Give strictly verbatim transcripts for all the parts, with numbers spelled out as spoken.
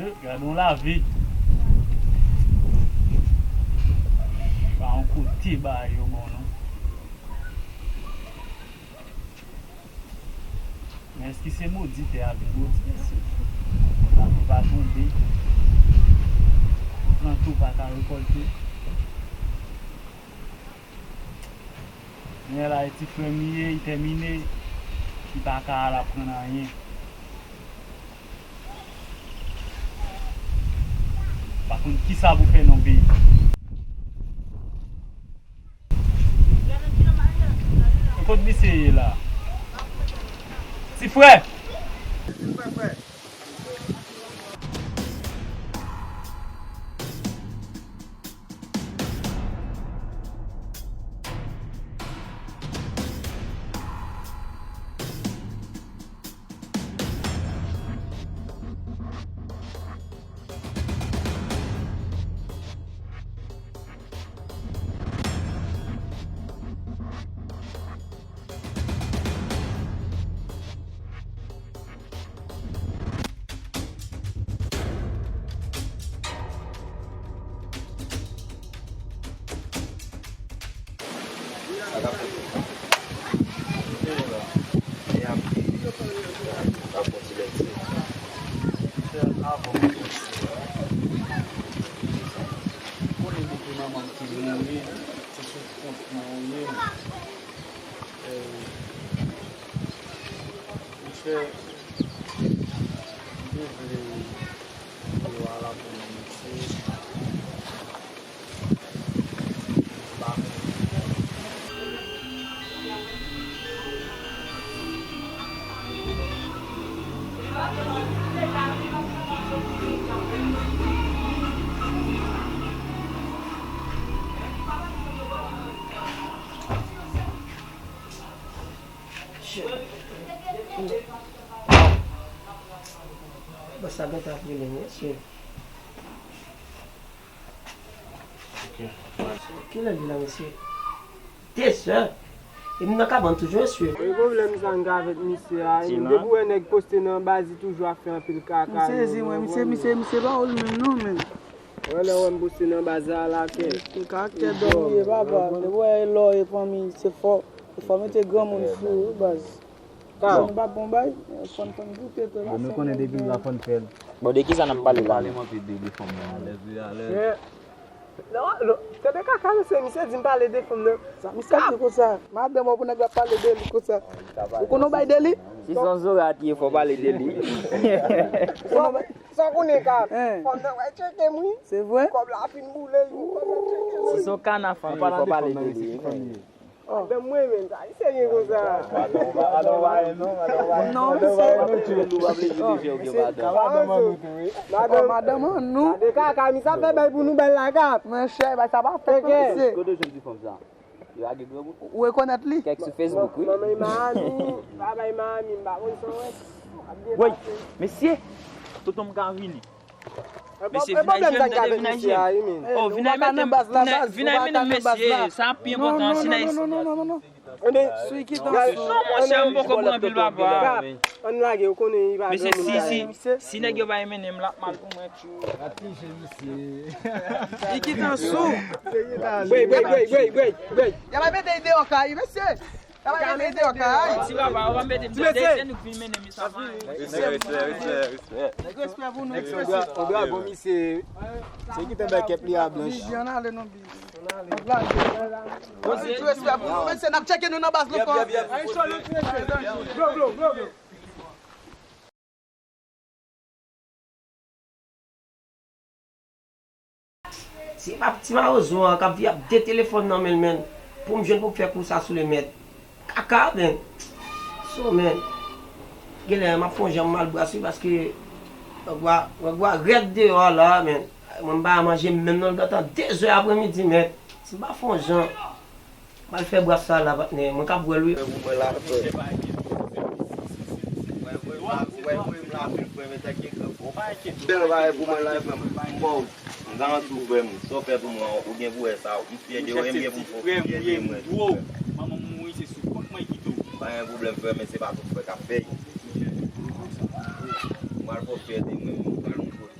Gade yon lavi. Pa yon kote bagay yo bon non. Men èske se modi tè a vin modi mesye? Lavi pa tonbe. Ou plante ou pa ka rekòlte. Men la e ti frè m li ye, li tèmine, li pa ka al aprann anyen. Pa konn kisa pou fè nan peyi. Kot misye ye la? Ti frè! Konnen depi manman m te mouri, se sou kont mwen ou ye. Eh, monchè, m te vle yo a la pou mwen, mesye. M pa konn. Shit. Bòs la gentan ap rele m, mesye. Ok. Kilè li la, mesye? Dezè. E m nan kabann toujou, mesye. E pwoblèm sa m gen avèk misye a, e depi w wè nèg poste nan baz, li toujou ap fè anpil kaka. M sezi, mwen, misye, misye, misye pa ou menm non, menm. Wè lè w wè m poste nan baz la, lakè. Karaktè dòm ou ye, papa. Depi w wè e lò e fanmi, se fò. Fò mete granmoun sou ou, baz. Sa nou pa bon bay, fò n, fò n goute tou la. Bon, nou konnen depi m la fò n fè l. Bon, de kisa n ap pale la menm? Pale m anpil de, de fanm nan. Alèz wi, alèz. Non, non, tande kaka mesye, misye di m pale de fanm nan. Sa misye di konsa? Madanm ou pou nèg la pale de li konsa. Ou konn yon bay de li? Si se yon zorat ye, fò pale de li. Ou konn yon bay? Sa w konnen ka? Fanm nan wè tcheke m wi. Se vre? Kòb la fin boule, wi, fanm nan tcheke m. Si se yon kana fanm ye, fò pale de li. Madanm mwen menm, sa li serye konsa. Non, misye. Madanm an nou. Madanm an nou. Gade kaka, misye ap fè bèl pou nou bèl la, gad. Monchè, bay sa pa fèt non, mesye. Kote w jwenn ti fanm sa? Yo lage granmoun. Ou rekonèt li? Kèk sou Facebook, wi. Manman Miami, papa Miami, m pa konn sa w wè. Woy, mesye, tonton m ka vini. Mesye, vin ay jwenn m, tande, vin ay jwenn m. Oh, vin ay mete m, vin ay, vin ay mennen m, mesye, sa pi enpòtan, si nan. Non, non, non, non, non, non. Sou ki tan sou. Non, monchè, m poko pran anpil, papa. Ann lage, ou konnen li pa granmoun. Mesye, si, si, si nèg yo pa mennen m, l ap mal pou mwen, tchou. Li ki tan sou. Brey, brey, brey, brey, brey, brey. Y a pa mete l deyò kay, mesye. Ti papa, ou pa mete m tande, se nou k vin mennen misye. Respè, respè, respè. Nèg respè pou nou, nèg respè. Ou bra bon misye. Se ki te bèkèt li a blanch. Bibi, ann ale non, Bibi. Bon, ti respè pou nou, mesye, n ap tcheke nou nan baz nou ankò. Ti ma-, ti mawozo an k ap viv ap de telefòn nan men l, men pou m jwenn pou m fè kou sa sou le mèt. Kaka, men. So, men. Genlè, m ap fè yon jan m mal bras wi, paske nèg wa, nèg wa rèd deyò a la, men. Mwen m pa manje menm non, l gentan de zè apremidi, men. Si m pa fè yon jan. M al fè bras sa la, patnè. Mwen k ap wè l, wi. Mwen la, frè. Bèl bagay pou mwen la, frè m. Bon, m garanti w, frè m. Sa w fè pou mwen, ou gen pou wè sa. M fyè de ou, e m gen pou m fè w fyè de mwen. Manman m mouri, se sou kont mwen kite w. Pa gen pwoblèm, frè m, men se pa tout frè k ap fè l. Mwen al fè w fyè de mwen, mwen al yon kote.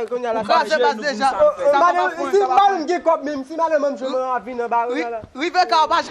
sa, kounye a la, sa. Ou kraze baz deja. Sa pa pa pran, si sa pa pran. Madanm gen kòb menm, si madanm an jwenn mwen, ap vin anba, ri-, la. Rive ka, pa,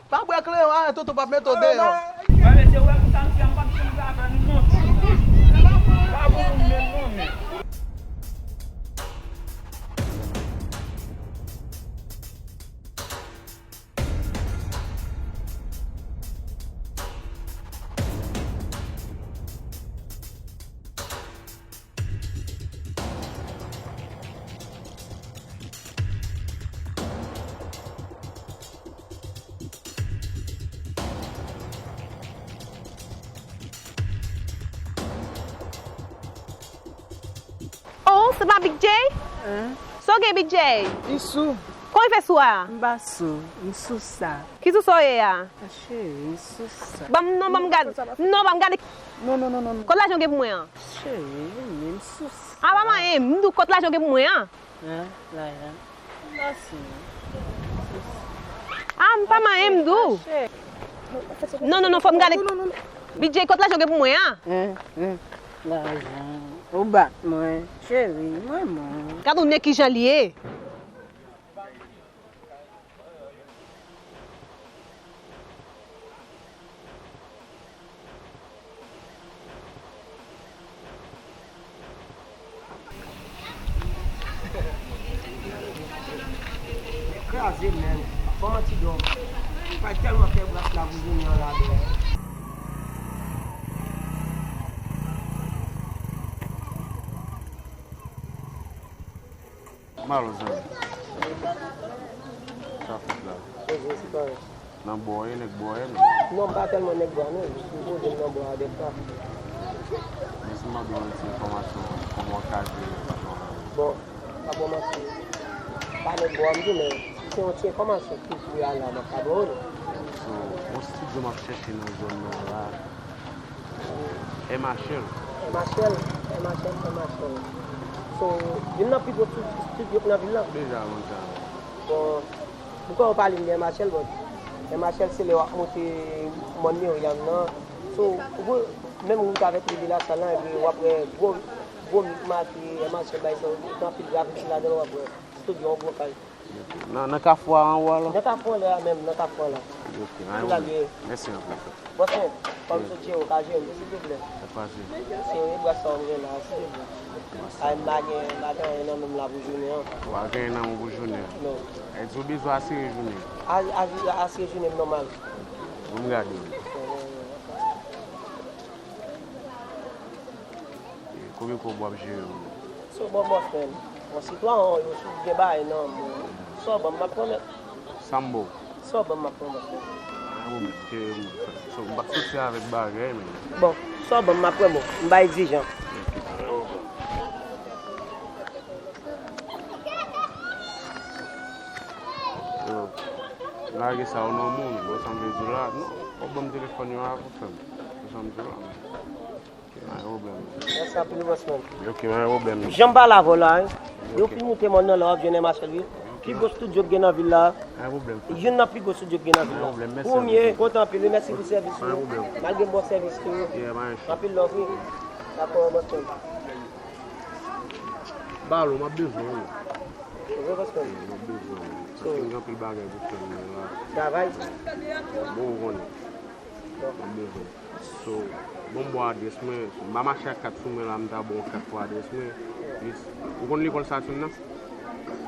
pa bwè kleren, a, tonton p ap mete w deyò. Mwen, mesye, wè pou sa m fè, m p ap janm vle avè nou non. Pa bon pou m menm non, men. Oh, se pa Big J? Hein? Sa w gen, Big J? Li sou. Kòman l fè sou a? M pa sou, m sou sa. Ki sou sa w ye a? A, cheri, m sou sa. Ban m non, ban m gade. Non, ban m gade. Non, non, non, non, non. Kot lajan w gen pou mwen an? Cheri, vini, m sou sa. A, pa manyen, m di w kot lajan w gen pou mwen an. Hein? Lajan? M pa sou. M sou sa. A, m pa manyen, m di w. Cheri. Non, non, non, fò m gade. Non, non, non, non. Big J, kot lajan w gen pou mwen an? Hein, hein. Lajan. Ou bat mwen. Cheri, mwen, mwen. Gad yon nèg kijan li ye. Kraze, menm. Pa manti, dòm. Fay tèlman fè bras la pou jounen an la, dòm. Malo, zanmi. Sa fèt la? Nan bò w ye, nèg bò w ye, non? Non, m pa tèlman nèg bò a, non. Jis m poze m nan bò a dèfwa. Men si m mande w yon ti enfòmasyon, kòman w ka jere patwon an? Bon, pa bon manti. Pa nèg bò a m di, men si se yon ti enfòmasyon kiltirèl la, m ap ka ba w li. So, yon estidyo m ap chèche nan zòn nan la. M H L. M H L, M H L, M H L. So, youn nan pi gwo stu-, estidyo k nan vil la. Deja lontan. Bon, m kwè w pale m de M H L, bon, M H L se lè w ap monte mòn Meriam nan. So, ou wè, menm wout avèk Rivyè Lasal lan, epi w ap wè gwo, gwo mikmak M H L bay sa, gen anpil grafiti ladan l, w ap wè estidyo an gwo kay. Nan, nan kafou a anwo a la? Nan kafou an lè a menm, nan kafou an la. Ok, anyen pwoblèm. Mèsi anpil, frè. Bòs mwen, kòm se Djero ka jere m, silvouplè. Sa k pase? Se yon bras sa w gen la, silvouplè. Ay, m pa gen, m pa gen anyen nan men m la pou jounen an. Ou pa gen anyen nan men w pou jounen an? Non. E di w bezwen asire jounen an? A, a, asire jounen m nòmal. Bon, m gade w. Konbyen kòb w ap jere yo? So, bon, bòs, men. Bon, si twa an yo, si w gen bagay nan men w, sa w ban m, m ap pran, men. Sa m ba w? Sa w ban m, m ap pran, bòs, men. Ou menm, ke ou menm. So, m p ap soti avèk bagay, men. Bon, sa w ban m, m ap pran, bon, m pa egzijan. Yo, lage sa w nan men w, men, wè sa m vle di w la, non, w ap ban m telefòn yo a pou fè m. Wè sa m di w la, men. Ok, pa gen pwoblèm. Mèsi anpil, boss man. Ok, pa gen pwoblèm. Jan m pale avè w la, wi. Yo fin moute mòn nan la, w ap jwenn M H L, wi. Pi gwo studio k gen nan vil la. Pa gen pwoblèm, frè. Youn nan pi gwo studio k gen nan vil la. Pa gen pwoblèm, mèsi anpil. Premye, kontan anpil, wi, mèsi pou sèvis ou. Pa gen pwoblèm. Malgre m ba w sèvis tou. Yeah, pa gen issue. Anpil love, wi. Dakò, boss man. Balo, m ap bezwen w, wi. Wi, boss man. M ap bezwen w, wi. So, paske m gen anpil bagay pou fè nan la. Travay? Bon, ou konnen. M ap bezwen w. So, bon, m ba w adrès mwen. M pa mache ak kat sou mwen la, m ta ba w kat pou adrès mwen. Jis, ou konn lekòl Satin nan?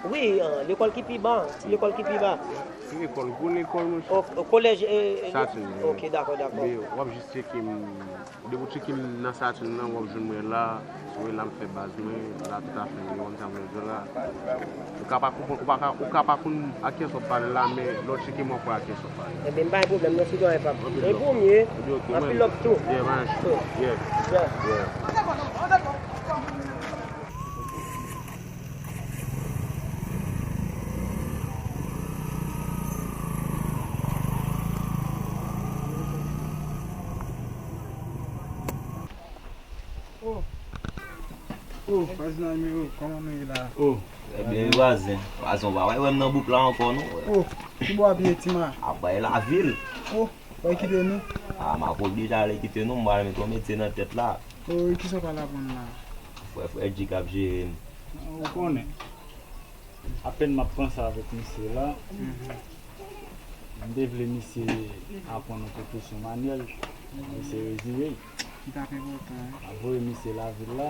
Wi, ah, lekòl ki pi ba, ti lekòl ki pi ba. Ti lekòl, gwo lekòl, monchè. O, o kolèj, eh, eh, Satin, wi. Ok, dakò, dakò. Men w ap jis tcheke m, depi w tcheke m nan Satin nan, w ap jwenn mwen la. Wi, la m fè baz mwen, la tout afè m, ou konn sa m vle di w la. Ou ka pa konprann, ou pa ka, ou ka pa konn a kiyès w ap pale la, men lè w tcheke m, w ap wè a kiyès w ap pale. Ebyen, m pa gen pwoblèm, non, sitwayen pa m. Anpil love. Ebyen, ok, anpil love tou. Yeah, man. Yeah. Yeah. Yeah. Oh. Oh, vwazinay mwen, oh, kòman nou ye la? Oh. Trè byen, vwazen. Vwazen, ou pa wè m nan bouk la ankò, non? Oh, ki bò w ap ye, Tima? Ap bay lavil. Oh, w al kite nou? Ah, m ap oblije ale kite nou, m pral met yon metye nan tèt la. Oh, e kisa w pral aprann la? Frè, frè Djik ap jere m. Ou konnen. Apèn m ap panse avèk misye la. Mhm. M te vle misye aprann yon pwofesyon manyèl, men misye reziye l. Li t ap enpòtan, wi. M ap voye misye lavil la,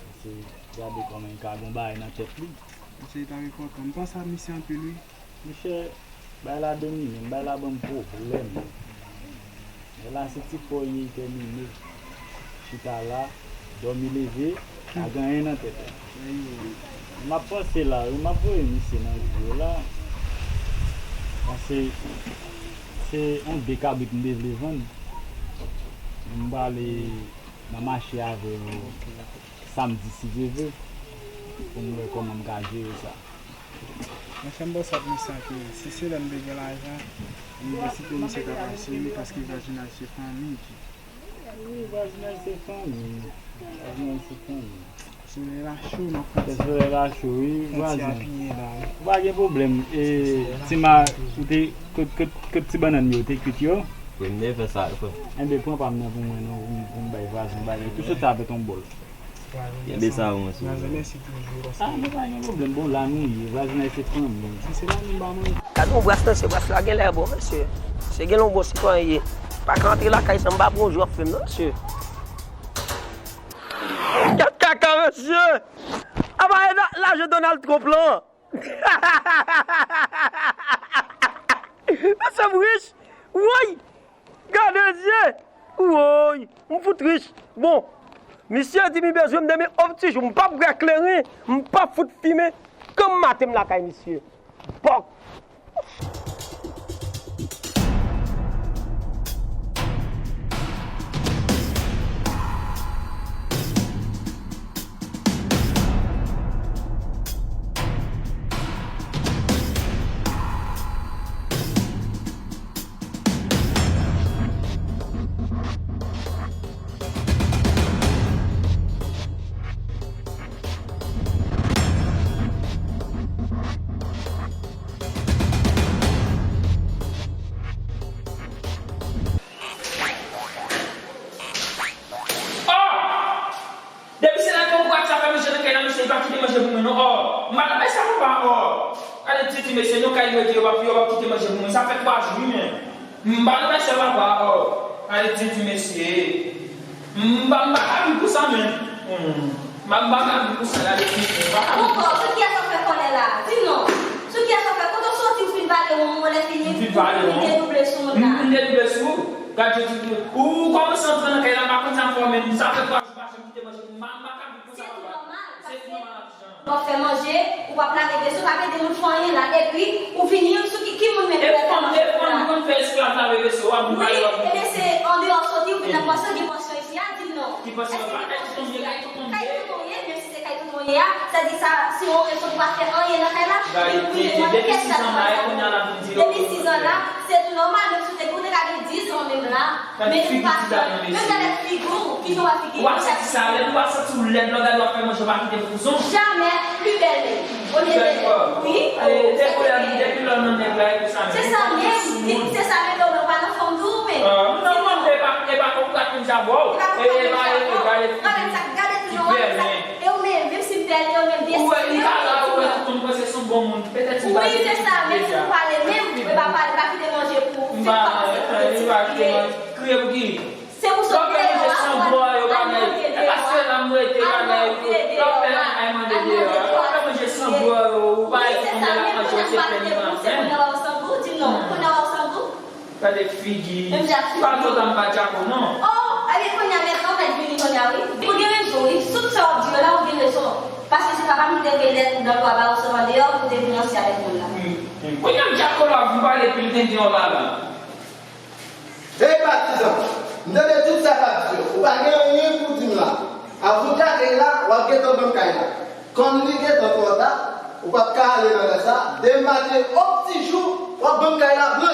misye gade kòman li ka gen yon bagay nan tèt li. Misye, li t ap enpòtan. M panse a misye anpil, wi. Monchè, bagay la domine m, bagay la ban m pwoblèm. Lè la se ti fò ye, li tèmine. Chita la, dòmi leve, pa gen anyen nan tèt ou. M ap panse la, wi, m ap voye misye nan vi yo la. Paske se yon de kabrit m te vle vann. M prale nan mache avè yo samdi, si Dye vle, pou m wè kòman m ka jere sa. Monchè, m panse ap misye anpil. Si se lè m te gen lajan, m te site misye ta pase wi, paske vwazinaj se fanmi, Djik. Wi, vwazinaj se fanmi. Vwazinaj se fanmi. Solèy la cho, m ap pran ti, solèy la cho, wi, pran ti vwazen. Apiye la, wi. Pa gen pwoblèm. E, Tima, ou te, kot, kot, kot ti bannann yo, ou te kwit yo? Wi, m te fè sa, frè. Enben, pran pa m nan pou mwen, non, pou m, pou m bay vwazen bagay. Tou soti avèk yon bòl. Kenbe sa, mwen, silvouplè. Mèsi toujou, paske... Ah, men pa gen pwoblèm. Bon, la nou ye. Vwazinay se fanmi. Si se la nou ba mwen. Gade yon bras, mesye, bras la genlè bon, mesye. Se genlè yon bon sitwayen ye. Pa ka antre lakay san m pa bonjou ap fè m, non, mesye. Gad kaka, mesye. Apa e la, lajan Donald Trump lan. Mesye, m rich. Woy! Gade zye! Woy! M fout rich! Bon, misye di m li bezwen m demen, yon ti jou, m p ap bwè kleren, m p ap fout fimen, kan m maten m lakay misye. Bòk! Oh! Depi se lè ke w pran sa fè manje nan kay la, mesye, li pa kite manje pou mwen, non. Oh, m pa nan bay sa, papa, oh. Gade ti, ti mesye, nou kay rete, yo p ap, yo p ap kite manje pou mwen. Sa fè twa jou, wi, men. M pa nan bay sa, papa, oh. Gade ti, ti mesye. M pa, m pa ka viv pou sa, men. Hmm. M pa, m pa ka viv pou sa, gade ti, m pa ka viv pou sa. Poukò, sou kiyès w ap fè kòlè la? Di non. Sou kiyès w ap fè, kote w soti, ou fin pale, ou, ou lè fini, ou, ou dedouble sou moun la. M fin dedouble sou ou? Gad, je di, ou kòmanse antre nan kay la, m pa konn sa m fè w, men sa fè twa jou, m pa janm kite manje pou m, m pa ka viv konsa, papa. Se tou nòmal, paske lè w ap fè manje, ou p ap lave veso, w p ap ede moun fè anyen la, epi ou vini sou ki, ki moun menm ki fè manje pou la? E fanm, e fanm konn fè esklav. Paske pa kay tonton ye, kay tonton ye. Kay tonton ye, menm si se kay tonton ye a, sa di sa, si yon rezon pou pa fè anyen nan kay la, li pou mete nan kèt sa nan kay sa. Depi sizan la, se tou nòmal, menm si w te, ou te ka gen diz an menm la, men ou pa fè, menm gade figi w, kijan w wè figi w, ou pa santi sa lèd, ou pa santi w lèd, lè w gade w ap fè manje, w pa kite pou zon. Jamè, pli bèl menm. Wi, depi lè, depi lè nan nèg la, epi sa menm. Se sa menm, se sa menm, yo menm pa nan fanm tou, men. Non, non, e pa, e pa konprann konn sa bò. E pa konprann konn sa bò. Gade sa, gade tou, yo wè sa. E ou menm, menm si m pèl, yo menm byen. Ou wè, li pa la, ou wè, tout moun panse se yon bon moun. Petèt li pa se sa, men si ou pale menm, ou pa pale, pa kite manje pou ou. Li pa kite manje, kriye pou ki? Se pou sot deyò a, al mande deyò a, al mande deyò a, al mande deyò a, al mande deyò a. Lè w fè manje san gou yo, ou pa wè kòman l ap manje, se pèn nan menm. Kounye a w ap santi w, di m non, kounye a w ap santi w. Gade figi. Menm jan figi. Pa tout tan m pa djako non. Oh, ebyen kounye a mentnan w mèt vini kounye a wi. Ou gen rezon wi, tout sa w ap di yo la ou gen rezon. Paske se papa m ki te voye lèt nan lwa ba ou sot andeyò pou te vin ranse avèk moun la. Kounye a m djako la, ou pale pil tenten w la la. Ey patizan, m tande tout sa k ap di yo. Ou pa gen anyen pou di m la. Avou djake la, w ap gentan ban m kay la. Kòm li gentan twò ta, ou p ap ka ale nan lè sa. Demen maten, o pti jou, w ap ban m kay la blan.